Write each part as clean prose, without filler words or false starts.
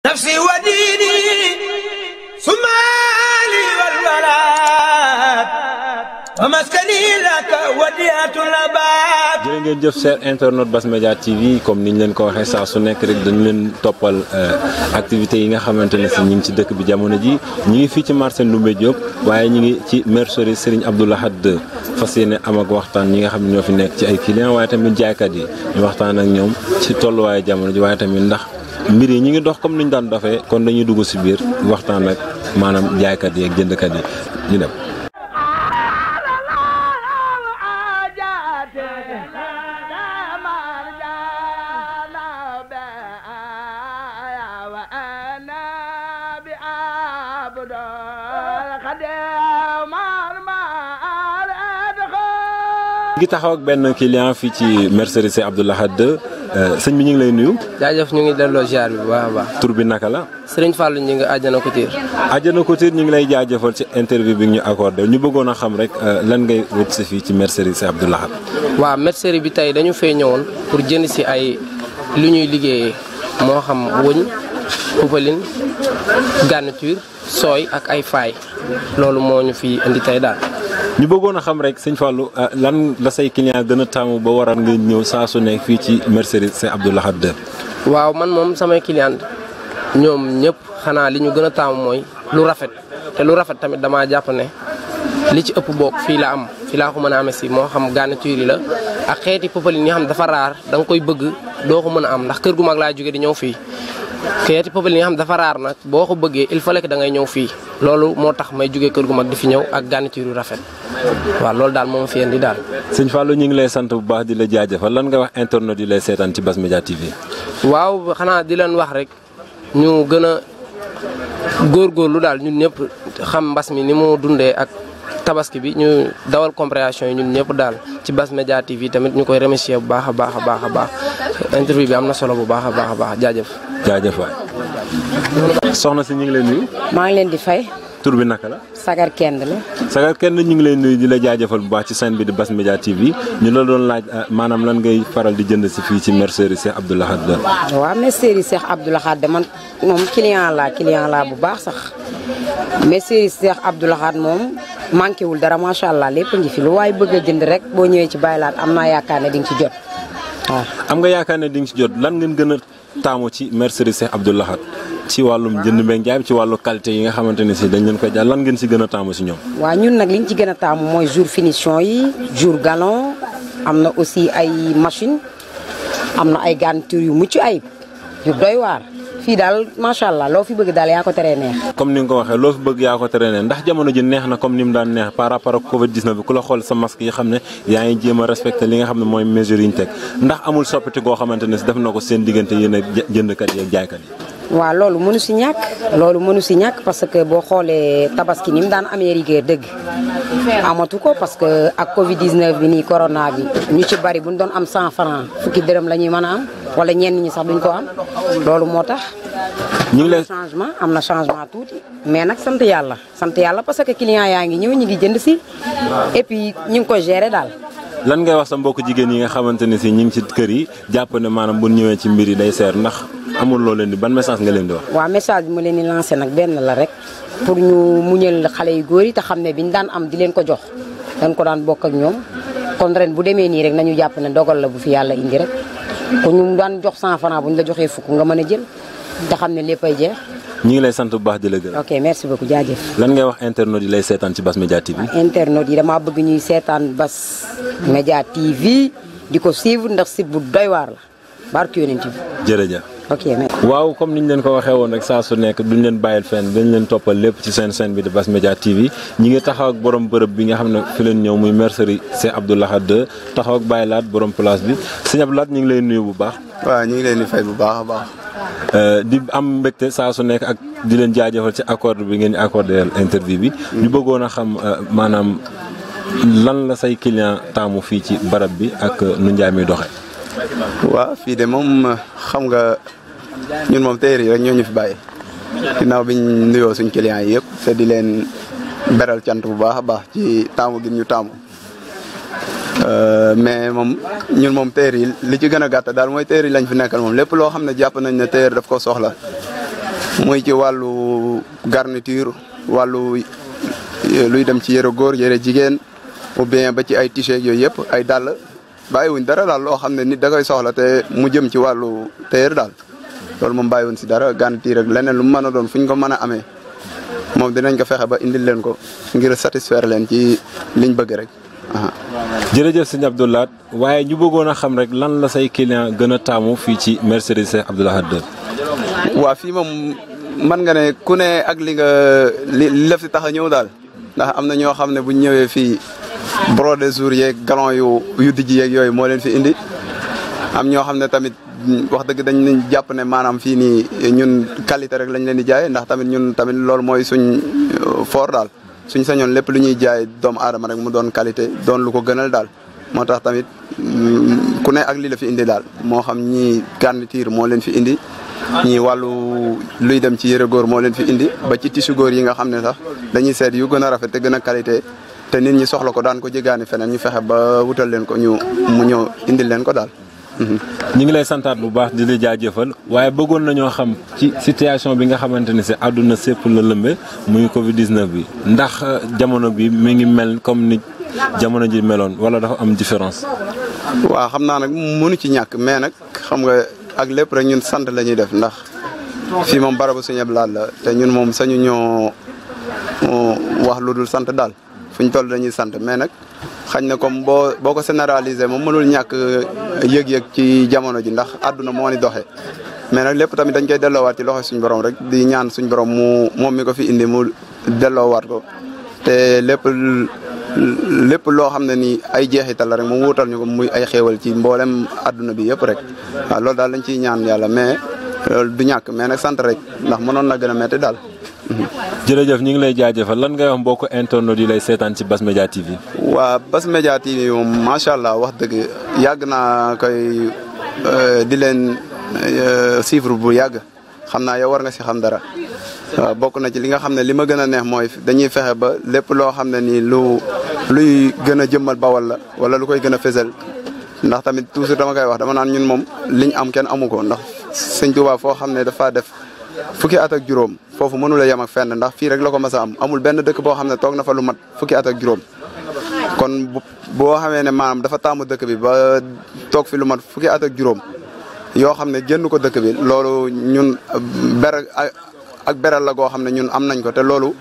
nafsi wa diini sumaali wal walaad wa maskani laka wadiyatul abaad. jërë ngeen jëf cher internet Bass Media TV comme niñ leen ko waxee saa su nekk rek dañu leen toppal activités yi nga xamante ne si ñu ngi ci dëkk bi jamono ji ñu ngi fii ci marché Ndoumbé Diop waaye ñu ngi ci mercerie Serigne Abdou Lahad 2 fas yéene am ak waxtaan ñi nga xam ne ñoo fi nekk ci ay clients waaye tamit jaaykat yi ñu waxtaan ak ñoom ci tolluwaayu jamono ji waaye tamit ndax mbir yi ñu ngi dox comme ni ñu daan dofee kon dañuy dugg si biir waxtaan ak maanaam jaaykat yi ak jëndkat yi ñu dem. ngi taxaw ak benn client fii ci mercerie Serigne Abdou Lahad 2 sëñ bi ñu ngi lay nuyu. jaajëf ñu ngi delloo ziar bi bu baax a baax. tur bi naka la. Serigne Fallou ñu ngi Àjjana Couture. Àjjana Couture ñu ngi lay jaajëfal ci interview bi ñu accordé ñu bëggoon a xam rek lan ngay wut si fii ci mercerie Serigne Abdou Lahad. waaw mercerie bi tey dañu fee ñëwoon pour jënd si ay lu ñuy liggéeyee moo xam wëñ popeline garniture sooy ak ay faay loolu moo ñu fi indi tey daal. ñu bëggoon a xam rek sëñ Fallou lan la say client gën a taamu ba waral nga ñëw saa su nekk fii ci mercerie Serigne Abdou Lahad 2. waaw man moom samay client ñoom ñëpp xanaa li ñu gën a taamu mooy lu rafet te lu rafet tamit damaa jàpp ne li ci ëpp bokk fii la am fii laa ko mën a amee si moo xam garniture yi la ak xeeti popeline yi xam dafa raar da nga koy bëgg doo ko mën a am ndax kër gu mag laa jóge di ñëw fii. xeeti popeline yi xam dafa raar nag boo ko bëggee il fallait que da ngay ñëw fii loolu moo tax may jógee kër gu mag di fi ñëw ak garniture yu rafet waaw loolu daal moo ma fi indi daal. sëñ Fallou ñu ngi lay sant bu baax di la jaajëfal lan nga wax internet yi lay seetaan ci Bass Media TV. waaw xanaa di leen wax rek ñu gën a góorgóorlu daal ñun ñëpp xam mbas mi ni mu dundee ak tabaski bi ñu dawal compréhension yi ñun ñëpp daal ci Bass Media TV tamit ñu koy remercier bu baax a baax a baax a baax interview bi am na solo bu baax a baax a baax jaajëf. jaajëf waay. soxna si ñu ngi lay nuyu. maa ngi leen di fay. tur bi naka la. Sagar Kend la. Sagar Kend ñu ngi lay nuyu di la jaajëfal bu baax ci scène bi di Bass Media TV ñu la doon laaj maanaam lan ngay faral di jënd si fii ci mercerie Serigne Abdou Lahad 2. waaw mercerie Serigne Abdou Lahad man moom client laa bu baax sax mercerie Serigne Abdou Lahad moom manqué wul dara macha allah lépp ngi fi lu waaye bëgg a jënd rek boo ñëwee ci baylaat am naa yaakaar ne di nga ci jot waaw. am nga yaakaar ne di nga ci jot lan ngeen gën a taamu ci mercerie Serigne Abdou Lahad ci wàllum jënd mbéy jaay ci wàllu qualité yi nga xamante ne si dañ leen koy jaay lan ngeen si gën a taamu si ñoom. waaw ñun nag liñ ci gën a taamu mooy jour finition yi jour galon am na aussi ay machine am na ay garniture yu mucc ayib yu doy waar fii daal macha allah loo fi bëgg daal yaa ko teree neex. comme ni nga ko waxee loo fi bëgg yaa ko teree neex ndax jamono ji neex na comme ni mu daan neex par rapport ak Covid 19 bi ku la xool sa masque yi xam ne yaa ngi jéem a respecté li nga xam ne mooy mesures yi ñu teg ndax amul soppite goo xamante ne si def na ko seen diggante yéen a jëndkat yi ak jaaykat yi. waaw loolu mënu si ñàkk parce que boo xoolee tabaski ni mu daan amee rigueur dëgg amatu ko parce que ak Covid 19 bi nii corona bi ñu ci bari bu ñu doon am 100 francs fukki dërëm la ñuy mën a am wala ñenn ñi sax duñ ko am loolu moo tax. ñu ngi lay am na changement tuuti mais nag sant yàlla parce que client yaa ngi ñëw ñu ngi jënd si et puis ñu ngi koy gérer daal. lan ngay wax sa mbokk jigéen yi nga xamante ne si ñu ngi ci kër yi jàpp ne maanaam bu ñëwee ci mbir yi day seer ndax amul loo leen di ban message nga leen di wax. waaw message bi ma leen di lancé nag benn la rek pour ñu muñal xale yu góor yi te xam ne biñ daan am di leen ko jox dañ ko daan bokk ak ñoom kon ren bu demee nii rek nañu jàpp ne dogal la bu fi yàlla indi rek ku ñu daan jox 100 francs bu ñu la joxee fukk nga mën a jël te xam ne léppay jeex. ñu ngi lay sant bu baax di la gërëm. ok merci beaucoup jaajëf. lan ngay wax internet yi lay seetaan ci Bass Media TV. internet yi damaa bëgg ñuy seetaan Bass Media TV di ko suivre ndax site bu doy waar la barke yonent bi. jërëjëf. ok merci. waaw comme niñ leen ko waxee woon rek saa su nekk duñ leen bàyyil fenn dañ leen toppal lépp ci seen chaîne bi di Bass Media TV ñi ngi taxaw ak borom bërëb bi nga xam ne fi leen ñëw muy mercerie Serigne Abdou Lahad 2 taxaw ak Baye Laat borom place bi Serigne Abdou Lahad ñu ngi lay nuyu bu baax. waaw ñu ngi leen di fay bu baax a baax. di am mbégte saa su nekk ak di leen jaajëfal ci accord bi ngeen di accordé interview bi. ñu bëggoon a xam maanaam lan la say client taamu fii ci barab bi ak nu njaay mi doxee. waaw fii de moom xam nga ñun moom téere yi rek ñoo ñu fi bàyyi ginnaaw biñ nuyoo suñ client yi yëpp te di leen beral cant bu baax a baax ci taamu gi ñu taamu. mais moom ñun moom téere yi li ci gën a gàtt daal mooy téere yi lañ fi nekkal moom lépp loo xam ne jàpp nañ ne téere daf ko soxla muy ci wàllu garniture wàllu luy dem ci yëre góor yëre jigéen ou bien ba ci ay t-shirt yooyu yëpp ay dàll bàyyiwuñ dara daal loo xam ne nit da koy soxla te mu jëm ci wàllu tailleur daal loolu moom bàyyiwuñ si dara garniture ak leneen lu mu mën a doon fu ñu ko mën a amee moom dinañ ko fexe ba indil leen ko ngir satisfaire leen ci liñ bëgg rek. jërëjëf sëñ Abdou Lahad waaye ñu bëggoon a xam rek lan la say client gën a taamu fii ci mercerie Cheikh Abdou Lahad II. waa fii moom mën nga ne ku ne ak li la fi tax a ñëw daal ndax am na ñoo xam ne buñ ñëwee fii brodé jour yeeg galon yu dijj yeeg yooyu moo leen fi indi am ñoo xam ne tamit wax dëgg dañ leen jàpp ne maanaam fii nii ñun qualité rek lañ leen di jaay ndax tamit ñun tamit loolu mooy suñ fort daal suñ sañoon lépp lu ñuy jaay doomu aadama rek mu doon qualité doon lu ko gënal daal moo tax tamit ku ne ak li la fi indi daal moo xam ñii garniture moo leen fi indi ñii wàllu luy dem ci yëre góor moo leen fi indi ba ci tissu góor yi nga xam ne sax dañuy seet yu gën a rafet te gën a qualité te nit ñi soxla ko daan ko jéggaani feneen ñu fexe ba wutal leen ko mu ñëw indil leen ko daal. ñu ngi lay santaat bu baax di la jaajëfal waaye bëggoon nañoo xam ci situation bi nga xamante ne si àdduna sépp la lëmbe muy Covid 19 bi ndax jamono bi mi ngi mel comme ni jamono ji meloon wala dafa am différence. waaw xam naa nag mënu ci ñàkk mais nag xam nga ak lépp rek ñun sant la ñuy def ndax fii moom barabu Sëñ Abdou Lahad la te ñun moom sañu ñoo wax lu dul sant daal fu ñu toll dañuy sant mais nag. xañ na comme boo ko généraliser moom mënul ñàkk yëg-yëg ci jamono ji ndax àdduna moo ni doxee mais nag lépp tamit dañ koy delloowaat ci loxo suñu borom rek di ñaan suñu borom moom mi ko fi indi mu delloowaat ko te lépp loo xam ne ni ay jeexital la rek mu wuutal ñu ko muy ay xéewal ci mboolem àdduna bi yëpp rek waaw loolu daal dañ ciy ñaan yàlla mais loolu du ñàkk mais nag sant rek ndax mënoon na gën a metti daal. jërëjëf ñu ngi lay jaajëfal lan ngay wax mbokku internet yi lay seetaan ci Bass Media TV. waa Bass Media TV moom macha allah wax dëgg yàgg naa koy di leen suivre bu yàgg xam naa yow war nga si xam dara waaw bokk na ci li nga xam ne li ma gën a neex mooy dañuy fexe ba lépp loo xam ne nii luy gën a jëmmal Bawol la wala lu koy gën a fësal ndax tamit toujours dama koy wax dama naan ñun moom liñ am kenn amu ko ndax Sëñ Tuubaa foo xam ne dafa def fukki at ak juróom foofu mënula yem ak fenn ndax fii rek la ko mas a am amul benn dëkk boo xam ne toog na fa lu mat fukki at ak juróom kon boo xamee ne maanaam dafa taamu dëkk bi ba toog fi lu mat fukki at ak juróom yoo xam ne génn ko dëkk bi loolu ñun beral la goo xam ne ñun am nañ ko te loolu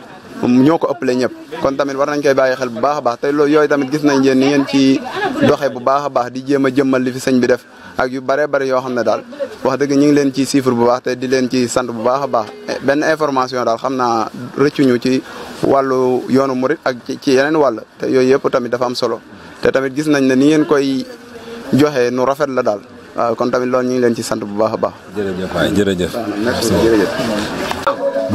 ñoo ko ëppale ñëpp kon tamit war nañ koy bàyyi xel bu baax a baax te loolu yooyu tamit gis nañ yéen ni ngeen ci doxee bu baax a baax di jéem a jëmmal li fi sëñ bi def ak yu bare bari yoo xam ne daal wax dëgg ñu ngi leen ci chiffre bu baax te di leen ci sant bu baax a baax benn information daal xam naa rëccuñu ci wàllu yoonu murit ak ci yeneen wàll te yooyu yëpp tamit dafa am solo te tamit gis nañ ne ni ngeen koy joxe nu rafet la daal waaw kon tamit loolu ñu ngi leen ci sant bu baax a baax. jërëjëf waay jërëjëf. merci jërëjëf.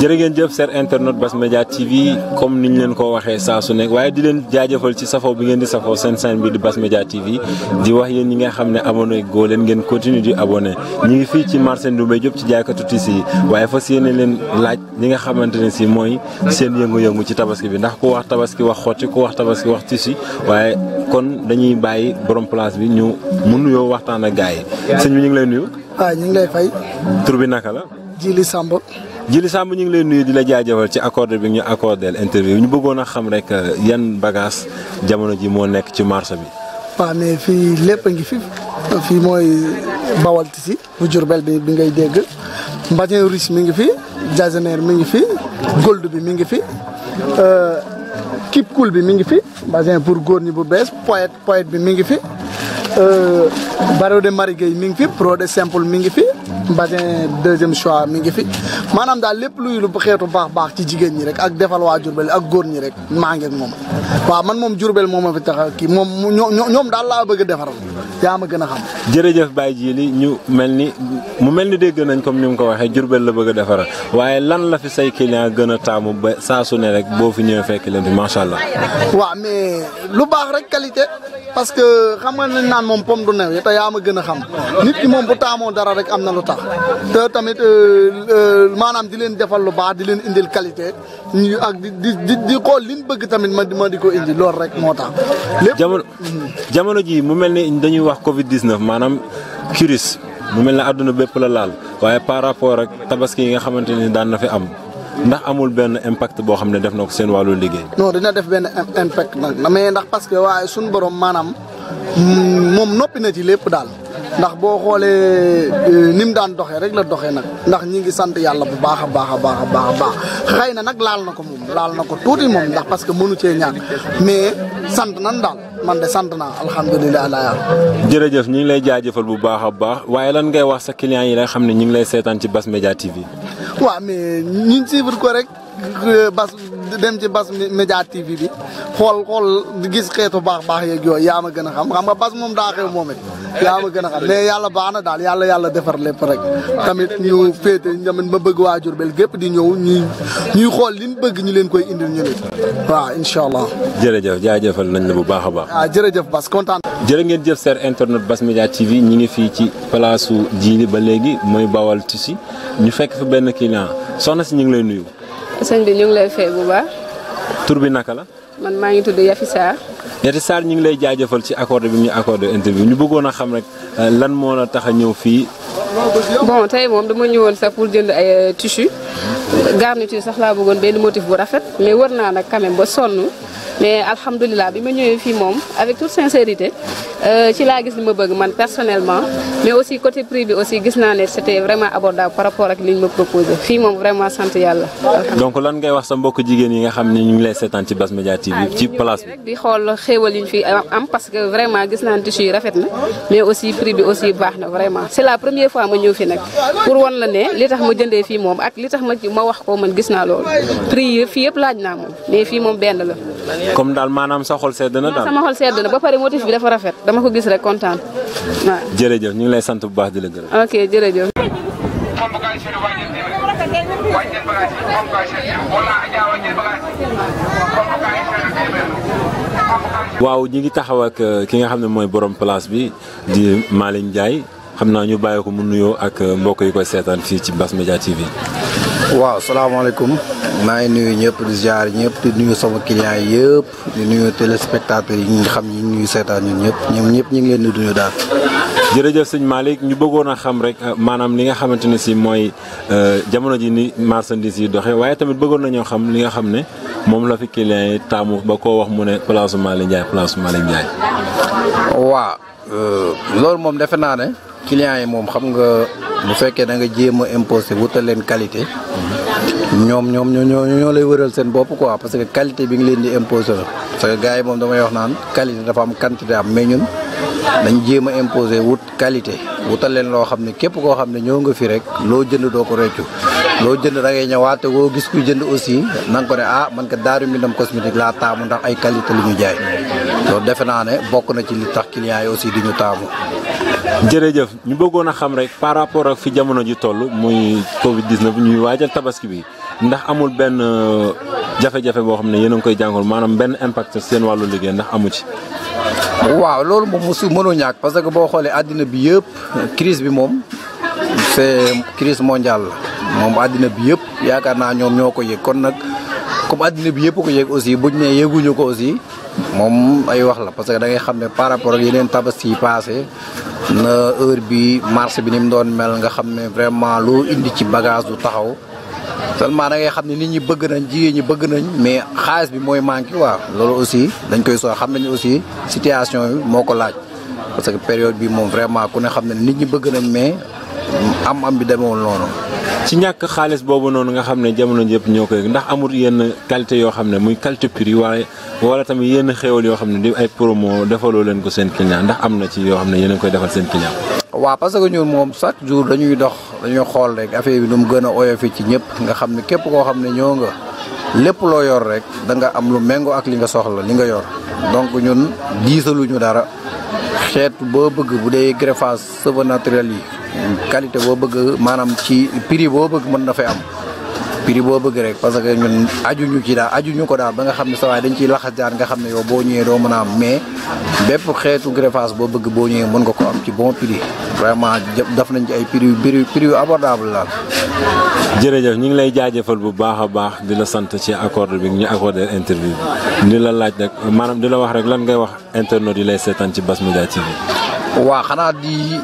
jërë ngeen jëf seen internet Bass Media TV comme niñ leen ko waxee saa su nekk waaye di leen jaajëfal ci safoo bi ngeen di safoo seen chaîne bi di Bass Media TV di wax yéen ñi nga xam ne abonné goo leen ngeen continue di abonné ñu ngi fii ci marché Ndoumbé Diop ci jaaykatu tissu yi waaye fas yéene leen laaj li nga xamante ne si mooy seen yëngu-yëngu ci tabaski bi ndax ku wax tabaski wax xotti ku wax tabaski wax tissu waaye kon dañuy bàyyi borom place bi ñu mu nuyoo waxtaan ak gars yi sëñ bi ñu ngi lay nuyu. waaw ñu ngi lay fay. tur bi naka la. Jili Samb. Jili Samb ñu ngi lay nuyu di la jaajëfal ci accordé bi ñu accordé interview ñu bëggoon a xam rek yan bagage jamono ji moo nekk ci marché bi. waaw mais fii lépp a ngi fi fii mooy Bawol Tissu bu Diourbel bi ngay dégg mbasin riche mi ngi fi jasneer mi ngi fi gold bi mi ngi fi keep cool bi mi ngi fi mbasin pour góor ñi bu bees poète bi mi ngi fi barreau de marigueil mi ngi fi pro de simple mi ngi fi mbasin deuxième choix mi ngi fi maanaam daal lépp luy lu xeetu baax ci jigéen ñi rek ak defal waa Diourbel ak góor ñi rek maa ngi ak moom waaw man moom Diourbel moom ma fi tax kii moom ñoom daal laa bëgg a defaral yaa ma gën a xam. jërëjëf Baye Djily ñu mu mel ni dégg nañ comme ni mu ko waxee Diourbel la bëgg a defaral waaye lan la fi say client gën a taamu ba saa su ne rek boo fi ñëwee fekk leen fi macha allah. waaw mais lu baax rek qualité parce que xam nga nañ naan moom pomme du new te yaa ma gën a xam nit ki moom bu taamoo dara rek am na lu tax te tamit maanaam di leen defal lu baax di leen indil qualité ñu ak di xool li ñu bëgg tamit ma di ko indi loolu rek moo tax. lépp jamono ji mu mel ni dañuy wax Covid 19 maanaam virus mu mel ne àdduna bépp la laal waaye par rapport ak tabaski yi nga xamante ni daan na fi am ndax amul benn impact boo xam ne def na ko seen wàllu liggéey. non dina def benn impact nag mais ndax parce que waaye suñu borom maanaam moom noppi na ci lépp daal ndax boo xoolee ni mu daan doxee rek la doxee nag ndax ñi ngi sant yàlla bu baax a baax a baax a baax a baax xëy na nag laal na ko moom laal na ko tuuti moom ndax parce que mënu cee ñàkk mais sant nan daal man de sant naa alhamdulilah la yàlla. jërëjëf ñu ngi lay jaajëfal bu baax a baax waaye lan ngay wax sa clients yi la xam ne ñu ngi lay seetaan ci Bass Media TV. waaw mais ñu suivre ko rek Bass dem ci Bass Media TV bi xool di gis xeetu baax yeeg yooyu yaa ma gën a xam nga Bass moom daa xew moom it yaa ma gën a xam mais yàlla baax na daal yàlla defar lépp rek tamit ñu féete tamit ma bëgg waa Diourbel gépp di ñëw ñuy xool liñ bëgg ñu leen koy indil ñu nit waaw incha allah. jërëjëf jaajëfal nañ la bu baax a baax. waaw jërëjëf Bass kontaan. jërë ngeen jëf seen internet Bass Media TV ñi ngi fii ci place su Djily ba léegi mooy Bawal Tissu ñu fekk fi benn client soxna si ñu ngi lay nuyu. sëñ bi ñu ngi lay fay bu baax. tur bi naka la. man maa ngi tudd Yafi Sarr. Yafi Sarr ñu ngi lay jaajëfal ci accordé bi ñu accordé interview ñu bëggoon a xam rek lan moo la tax a ñëw fii. bon tey moom dama ñëwoon sax pour jënd ay tissu garniture sax laa bëggoon benn motif bu rafet mais wër naa nag quand même ba sonn mais alhamdulilah bi ma ñëwee fii moom avec toute sincérité ci laa gis li ma bëgg man personnellement mais aussi côté prix bi aussi gis naa ne c'était vraiment abordable par rapport ak li ñu ma proposé fii moom vraiment sant yàlla. donc lan ngay wax sa mbokk jigéen yi nga xam ne ñu ngi lay seetaan ci Bass Media TV ci place bi. rek di xool xéewal yi ñu fi am parce que vraiment gis naa ne tissu yi rafet na mais aussi prix bi aussi baax na vraiment c'est la première fois ma ñëw fi nag pour wan la ne li tax ma jëndee fii moom ak li tax ma wax ko man gis naa loolu prix yi fii yëpp laaj naa moom mais fii moom benn la. comme daal maanaam sa xol sedd na daal. sama xol sedd na ba pare motif bi dafa rafet dama ko gis rek kontaan waaw. jërëjëf ñu ngi lay sant bu baax di la gërëm. ok jërëjëf. waaw ñi ngi taxaw ak ki nga xam ne mooy borom place bi di Malick Ndiaye xam naa ñu bàyyi ko mu nuyoo ak mbokk yi koy seetaan fii ci Bass Media TV. waaw salaamaaleykum maa ngi nuyu ñëpp di ziar ñëpp di nuyu sama clients yi yëpp di nuyu téléspectateurs yi nga xam ñi ñuy seetaan ñun ñoom ñëpp ñu ngi leen di nuyu daal. jërëjëf sëñ Malick ñu bëggoon a xam rek maanaam li nga xamante ne si mooy jamono ji ni marchandise yi doxee waaye tamit bëggoon nañoo xam li nga xam ne moom la fi clients yi taamu ba koo wax mu ne place Malick Ndiaye place Malick Ndiaye. waaw loolu moom defe naa ne clients yi moom xam nga bu fekkee da nga jéem a imposer wutal leen qualité. ñoom ñoo lay wëral seen bopp quoi parce que qualité bi nga leen di imposer la parce que gars yi moom damay wax naan qualité dafa am quantité am mais ñun dañ jéem a imposer wut qualité wutal leen loo xam ne képp koo xam ne ñëw nga fi rek loo jënd doo ko reccu loo jënd da ngay ñëwaat te woo gis kuy jënd aussi na nga ko ne man ka Daaru Minam cosmétique laa taamu ndax ay qualité li ñu jaay loolu defe naa ne bokk na ci li tax clients yi aussi di ñu taamu. jërëjëf ñu bëggoon a xam rek par rapport ak fi jamono ji toll muy Covid 19 ñuy waajal tabaski bi ndax amul benn jafe-jafe boo xam ne yéen a ngi koy jàngoon maanaam benn impact seen wàllu liggéey ndax amu ci. waaw loolu moom mosu mënoo ñàkk parce que boo xoolee àddina bi yëpp crise bi moom c'est crise mondiale la moom àddina bi yëpp yaakaar naa ñoom ñoo ko yëg kon nag comme àddina bi yëpp ko yëg aussi buñ ne yëguñu ko aussi moom ay wax la parce que da ngay xam ne par rapport ak yeneen tabaski yi passé na heure bi marché bi ni mu doon mel nga xam ne vraiment loo indi ci bagage du taxaw seulement da ngay xam ne nit ñi bëgg nañ jigéen ñi bëgg nañ mais xaalis bi mooy manqué waaw loolu aussi dañ koy soo xam nañu aussi situation yi moo ko laaj parce que période bi moom vraiment ku ne xam ne nit ñi bëgg nañ mais am bi demewul noonu. ci ñàkk xaalis boobu noonu nga xam ne jamono yëpp ñoo koy ndax amul yenn qualité yoo xam ne muy qualité prix waaye wala tamit yenn xéwal yoo xam ne di ay promo defaloo leen ko seen client ndax am na ci yoo xam ne yéen a koy defal seen client. waaw parce que ñun moom chaque jour dañuy xool rek affaire bi nu mu gën a oyofi ci ñëpp nga xam ne képp koo xam ne ñëw nga lépp loo yor rek da nga am lu méngoo ak li nga soxla li nga yor donc ñun diisaluñu dara xeetu boo bëgg bu dee greffage cheveux naturel yi qualité boo bëgg maanaam ci prix boo bëgg mën na fay am prix boo bëgg rek parce que ñun ajuñu ko daal ba nga xam ne sa waay dañ ciy laxas jaar nga xam ne yow boo ñëwee doo mën a am mais bépp xeetu greffage boo bëgg boo ñëwee mën nga ko am ci bon prix vraiment def nañ ci ay prix yu abordable laal. jërëjëf ñu ngi lay jaajëfal bu baax a baax di la sant ci accordé bi ñu accordé interview bi di la laaj rek maanaam di la wax rek lan ngay wax internet yi lay seetaan ci Bass Media TV. waaw xanaa di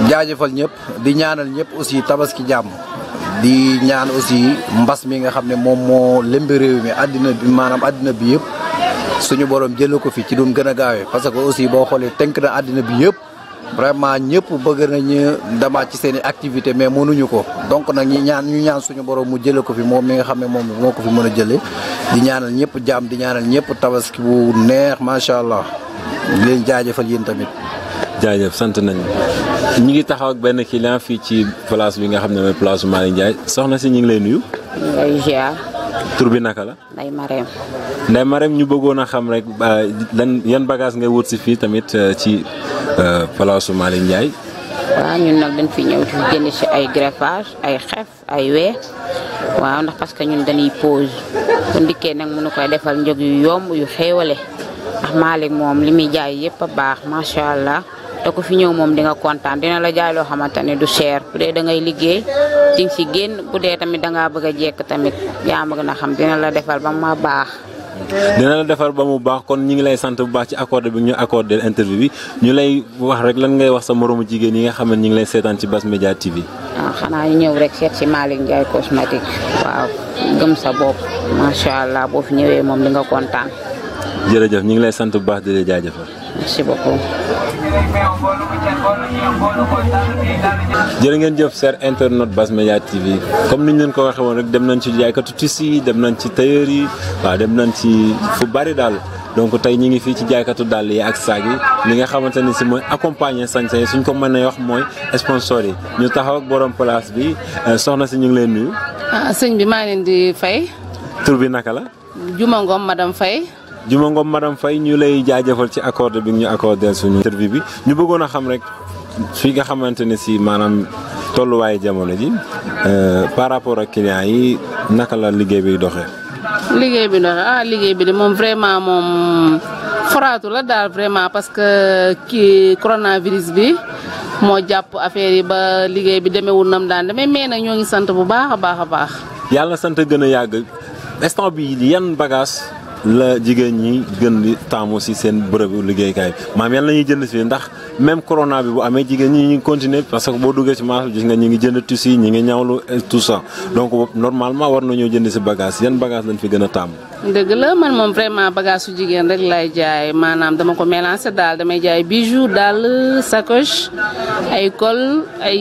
jaajëfal ñëpp di ñaanal ñëpp aussi tabaski jàmm di ñaan aussi mbas mi nga xam ne moom moo lëmbi réew mi àddina bi maanaam àddina bi yëpp suñu borom jëlee ko fi ci dum gën a gaawee parce que aussi boo xoolee tënk na àddina bi yëpp vraiment ñëpp bëgg nañu demaat ci seen i activité mais mënuñu ko donc nag ñu ñaan suñu borom mu jëlee ko fi moom mi nga xam ne moom moo ko fi mën a jëlee di ñaanal ñëpp jàmm di ñaanal ñëpp tabaski bu neex macha allah di leen jaajëfal yéen tamit. jaajëf sant nañu ñi ngi taxaw ak benn client fii ci place bi nga xam ne mooy place Malick Ndiaye soxna si ñu ngi lay nuyu. ñu lay ziar. tur bi naka la. Ndeye Marème. Ndeye Marème ñu bëggoon a xam rek yan bagage ngay wut si fii tamit ci place Malick Ndiaye. waaw ñun nag dañ fi ñëw ci jënd si ay greffage ay xef ay wee waaw ndax parce que ñun dañuy pause bu ndikkee nag mënu koy defal njëg yu yomb yu xéewale ndax Malick moom li muy jaay yëpp a baax macha allah. te ku fi ñëw moom di nga kontaan dina la jaay loo xamante ne du cher bu dee da ngay liggéey di nga si génn bu dee tamit da ngaa bëgg a jekk tamit yaa ma gën a xam dina la defal ba mu baax. dina la defal ba mu baax kon ñu ngi lay sant bu baax ci accordé bi ñu accordé interview bi ñu lay wax rek lan ngay wax sa moromu jigéen yi nga xam ne ñu ngi lay seetaan ci Bass Media TV. waaw xanaa ñu ñëw rek seet si Malick Ndiaye cosmétique waaw gëm sa bopp macha allah boo fi ñëwee moom di nga kontaan. jërëjëf ñu ngi lay sant bu baax di la jaajëfal. merci beaucoup. jërë ngeen jëf cher internet Bass Media TV comme niñ leen ko waxee woon rek dem nañ ci jaaykatu tissu yi dem nañ ci tailleur yi waaw dem nañ ci fu bari daal donc tey ñi ngi fii ci jaaykatu dàll yi ak saag yi li nga xamante ni si mooy accompagner sañse yi suñ ko mënee wax mooy sponsor yi ñu taxaw ak borom place bi soxna si ñu ngi leen nuyu. sëñ bi maa leen di fay. tur bi naka la. Juma Ngom madame Faye. Juma Ngom madame Faye ñu lay jaajëfal ci accordé bi ñu accordé suñu interview bi ñu bëggoon a xam rek fi nga xamante ne si maanaam tolluwaayu jamono ji par rapport ak clients yi naka la liggéey bi doxee. liggéey bi de moom vraiment moom foraatu la daal vraiment parce que kii coronavirus bi moo jàpp affaire yi ba liggéey bi demeewul nam daan demee mais nag ñoo ngi sant bu baax a baax a baax. yàlla na sant gën a yàgg instant bi yan bagage la jigéen ñi gën di taamu si seen bërëbu liggéeykaay maam yàlla na ñuy jënd si ndax même corona bi bu amee jigéen ñi ñu ngi continuer parce que boo duggee ci marché gis nga ñi ngi jënd tissu yi ñi ngi ñawlu tout ça donc normalement war nañoo jënd si bagage yan bagage lañ fi gën a taamu. dëgg la man moom vraiment bagage su jigéen rek lay jaay maanaam dama ko mélangé daal damay jaay bijoux daal sacoche ay col ay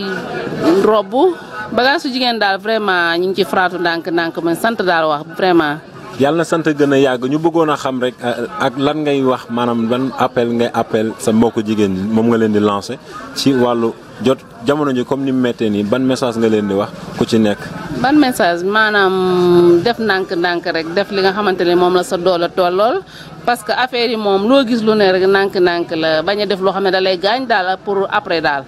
robe bagage su jigéen daal vraiment ñu ngi ci fraatu ndànk-ndànk man sant daal wax vraiment. yàlla na sant gën a yàgg ñu bëggoon a xam rek ak lan ngay wax maanaam ban ngay appel sa mbokku jigéen ñi moom nga leen di lancer ci wàllu jot jamono ji comme ni mu méttee nii ban message nga leen di wax ku ci nekk. ban message maanaam def ndànk-ndànk rek def li nga xamante ne moom la sa doole tollool parce que affaire yi moom loo gis lu ne rek ndànk-ndànk la bañ a def loo xam ne da lay gaañ daal pour après daal.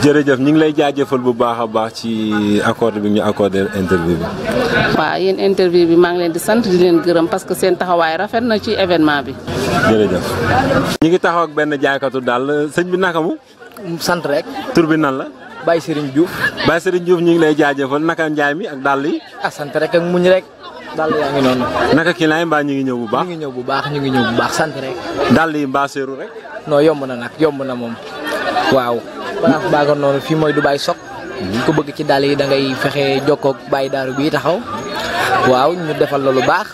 jërëjëf ñu ngi lay jaajëfal bu baax a baax ci accordé bi ñu accordé interview bi. waaw yéen interview bi maa ngi leen di sant di leen gërëm parce que seen taxawaay rafet na ci événement bi. jërëjëf. ñu ngi taxaw ak benn jaaykatu daal sëñ bi naka mu. sant rek. tur bi nan la. Baye Serigne Diouf. Baye Serigne Diouf ñu ngi lay jaajëfal naka njaay mi ak dàll yi. sant rek ak muñ rek. dàll yaa ngi noonu. naka client yi mbaa ñu ngi ñëw bu baax. ñu ngi ñëw bu baax ñu ngi ñëw bu baax sant rek. dàll yi mbaa seeru rek. non yomb na nag yomb na moom. waaw. baagoon noonu fii mooy Dubaay Sok. ku bëgg ci dàll yi da ngay fexe jokkoo ak Baye Daaru bii taxaw. waaw ñu defal la lu baax.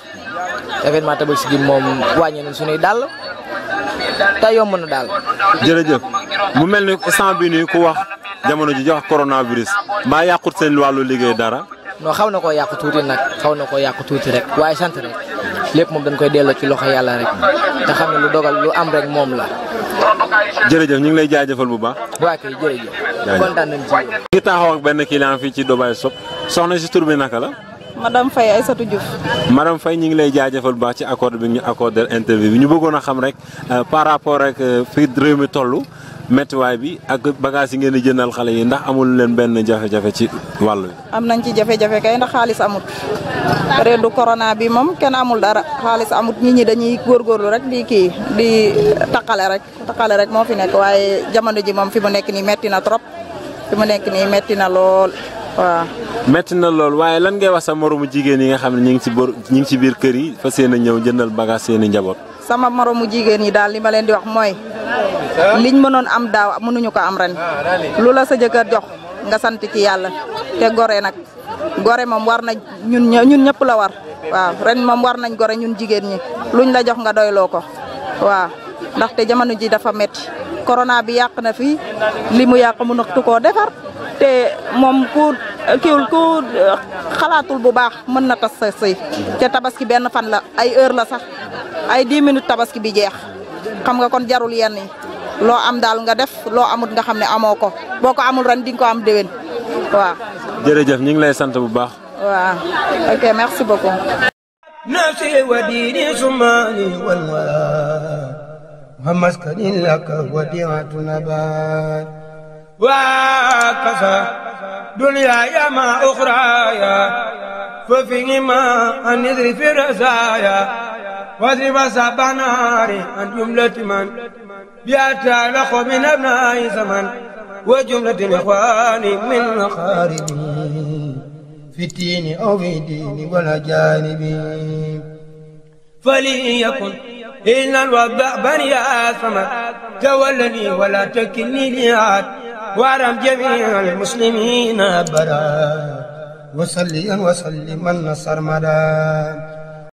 événement Tabaski gi moom wàññi nañ suñuy dàll. te yomb na daal. jërëjëf mu mel ni instant bii nii ku wax jamono ji jox coronavirus mbaa yàqut seen wàllu liggéey dara. non xaw na koo yàqu tuuti nag xaw na koo yàqu tuuti rek waaye sant rek lépp moom dañ koy delloo ci loxo yàlla rek te xam ne lu dogal lu am rek moom la. jërëjëf ñu ngi lay jaajëfal bu baax. waa kay jërëjëf. kontaan nañ ci yow. ñu ngi taxaw ak benn client fii ci Dubaay Sok soxna si tur bi naka la. madame Faye Aïssatou Diouf. madame Faye ñu ngi lay jaajëfal bu baax ci accord bi ñu accordé interview bi ñu bëggoon a xam rek par rapport ak fii réew mi toll méttiwaay bi ak bagage yi ngeen di jëndal xale yi ndax amul leen benn jafe-jafe ci wàll wi. am nañ ci jafe-jafe kay ndax xaalis amut période du corona bi moom kenn amul dara xaalis amut nit ñi dañuy góorgóorlu rek di taqale rek moo fi nekk waaye jamono ji moom fi mu nekk nii metti na trop fi mu nekk nii metti na lool waaw. metti na lool waaye lan ngay wax sa moromu jigéen yi nga xam ne ñu ngi ci biir kër yi fas yéene ñëw jëndal bagage seeni njaboot. sama moromu jigéen ñi daal li ma leen di wax mooy liñ mënoon am daaw mënuñu ko am ren lu la sa jëkkër jox nga sant ci yàlla te gore nag gore moom war na ñun ñëpp la war waaw ren moom war nañ gore ñun jigéen ñi luñ la jox nga doyloo ko waaw ndaxte jamono ji dafa metti corona bi yàq na fi li mu yàq mënatu koo defar te moom ku xalaatul bu baax mën na tas sa sëy te tabaski benn fan la ay heure la sax ay 10 minutes tabaski bi jeex xam nga kon jarul yenn yi loo am daal nga def loo amut nga xam ne amoo ko boo ko amul ren di nga ko am déwén waaw. jërëjëf ñu ngi lay sant bu baax. waaw ok merci beaucoup. nafsi wa diini sumani wal wala wa maskani laka wadi'atu nabat wa kasa dunyaya ma ukhraya fa fihima an nidri fi razaya واضرب سبع نار عن جملة من بيتعلق من أبناء زمن وجملة الإخوان من أقارب في الدين أو في الدين والأجانب فليكن إن الوباء بني آثما تولني ولا تكلني لعاد وأرم جميع المسلمين أبدا وصليا وسلما نصر مدى